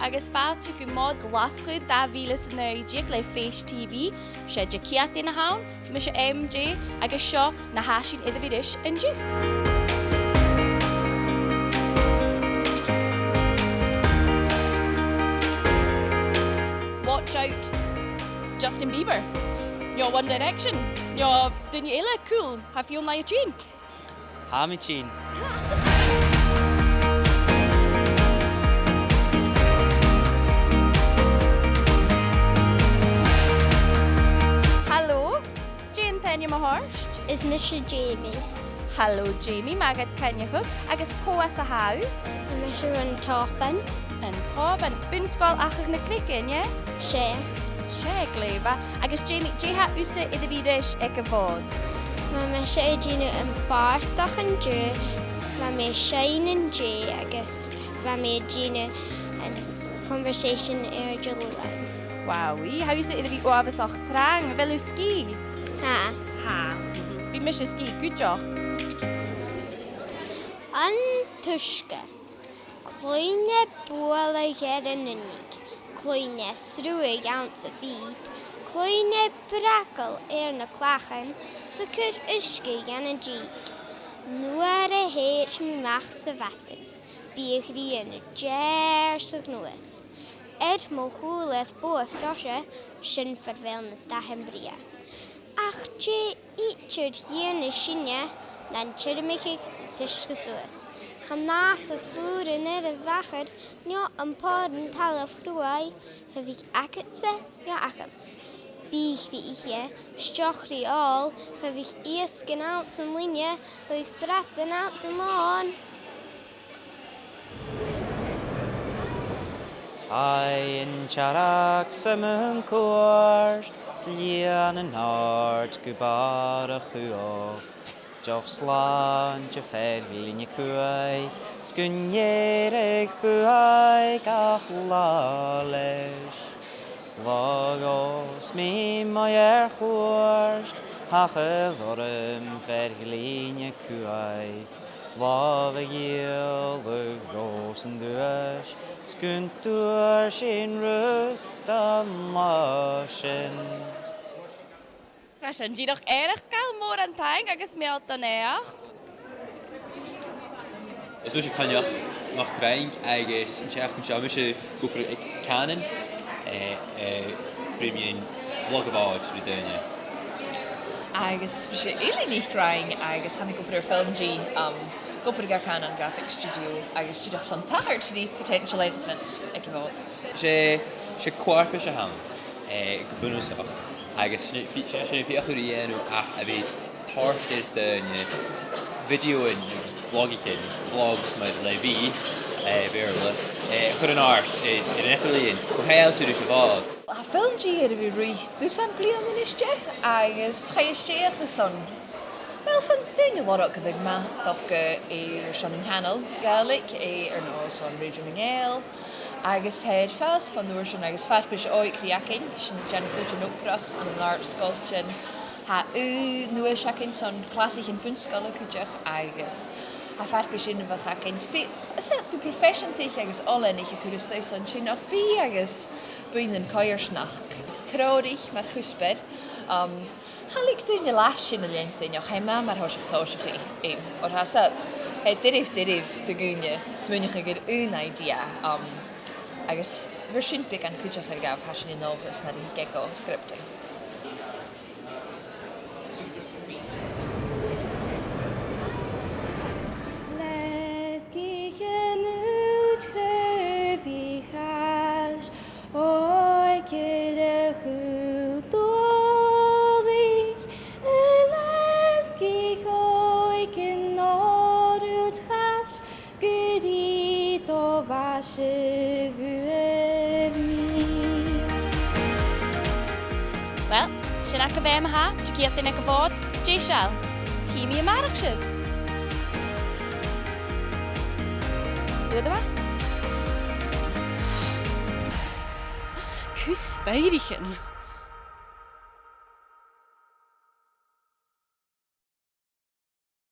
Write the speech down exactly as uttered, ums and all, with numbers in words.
Agus fàilte gu Mòd Ghlaschu dà mhìle 's a naoi deug le Fèis T V. 'S e Diciadain a th' ann, 's mise M J, agus seo na tha sinn air a bhith ris an-diugh. Watch out, Justin Bieber. No One Direction. No duine eile cool. Tha Fiona a' tighinn. Tha mi a' tighinn. Halò. Dè an t-ainm a th' ort? Is mise Jamie. Halò, Jamie, math dhut coinneachadh, agus cò às a tha thu? Is mise bhon Tòban. An Tòban. Bun-sgoil Achadh na Creige, an e? 'S e. 'S e, glè mhath. Agus Jamie, dè tha thusa air a bhith ris aig a' Mhòd? Bha mise a' dèanamh am bàrdachd an-diugh, bha mi a' seinn an-dè agus bha mi a' dèanamh an conversation air Diluain. Wow, tha thusa air a bhith uabhasach trang. A bheil thu sgìth? Tha. Tha. Bidh mise sgìth cuideachd. An t-uisge. Cluinn e bualadh air an uinneig, cluinn e sruthadh anns a' phìob, cluinn e bragail air na clachan 's a' cur uisge dhan an dìg. Nuair a thèid mi a-mach sa mhadainn, bidh a' ghrian a' deàrrsadh a-nuas. Air mo chùlaibh bogha-froise, sin far a bheil na dathan brèagha. Ach dè idir dhèanadh sinne nan tiormaicheadh d' uisge suas? Chan fhàsadh flùran air a' mhachair, no am pòr an talamh chruaidh, cha bhiodh agadsa no agamsa. Bidh cridhe, 's deoch ri òl, cha bhiodh iasg anns an loidhne, cha bhiodh bradan anns an lòn. Faigh an t-searrag 's am buain cuairt, 's lìon an àird gu bàrr a' chuaich. Deoch slàinte fear-ghlinn a' cuaich, 's gun èirich buaidh gach latha leis. Làmh-os, mi-fhìn air chuairt, thachair orm fear-ghlinn a' cuaich. Làmh a dhìoladh dhomhsa an duais, 's gun d' fhuair sinn rud an latha sin. Tha sin dìreach eireachdail, mòran taing agus meal do naidheachd. Is mise Coinneach MacFhraing agus an t-seachdain seo, mise ag obair aig Cànan, eh, eh, bruidhinn vlog a' Mhòid ri daoine. Agus is mise Eilidh NicFhraing agus tha mi ag obair air FilmG, um, ag obair gu Cànan Graphics Studio agus dìreach son tachairt ri potential entrants aig a' Mhòd. 'S e, 's e co-fharpais a th' ann, eh, gu bunasach. Agus sin, fi-, sin, sin feuchainn ri dhèanamh ach a bhith toirt air daoine videoan agus blogaichean, vlogs mar le bhith, eh, Beurla, eh, a chur an-àirde, eh, air an eadar-lìon, gu h-àraidh ris a' Mhòd. Tha FilmG air a bhith ruith dusan bliadhna a-nis, agus chaidh a stèidheachadh son, well, son daoine a lorg a bhiodh math, 's dòcha, eh, airson an t-seanail Ghàidhlig, eh, air neo son Radio nan Gàidheal. Agus tha e air fàs bhon uair sin agus farpais òigridh againn, sinn a' dèanamh cùisean obrach ann an àrd-sgoiltean. Tha aon duais againn son clasaichean bun-sgoile cuideachd agus tha farpais inbheach againn. 'S bidh, 's e, bidh proifeiseantaich agus oileanaich a' cur a-steach son sin, ach bidh agus buidhnean coimhearsnachd treòraich mar chuspair. Um, Cha leig daoine leas sin a leantainn, ach tha e math mar thoiseach tòiseachaidh, eh, oir tha e, tha e doirbh, doirbh do dhaoine smaoineachadh air aon idea, um, agus bheir sin beagan cuideachaidh dhaibh, tha sinn an dòchas, nuair a thig aig scripting. Leisgich an aoigh tro bhith chais, òigridh a chùl dualaich, a leisgich òigridh an òraid chais, gu ruige do mhaise bhuail mi. Well, sin agaibh e ma-thà, Diciadain aig a' Mhòd, deiseil. Chì mi a-màireach sibh. Dùda mhath. Cus stairidhean.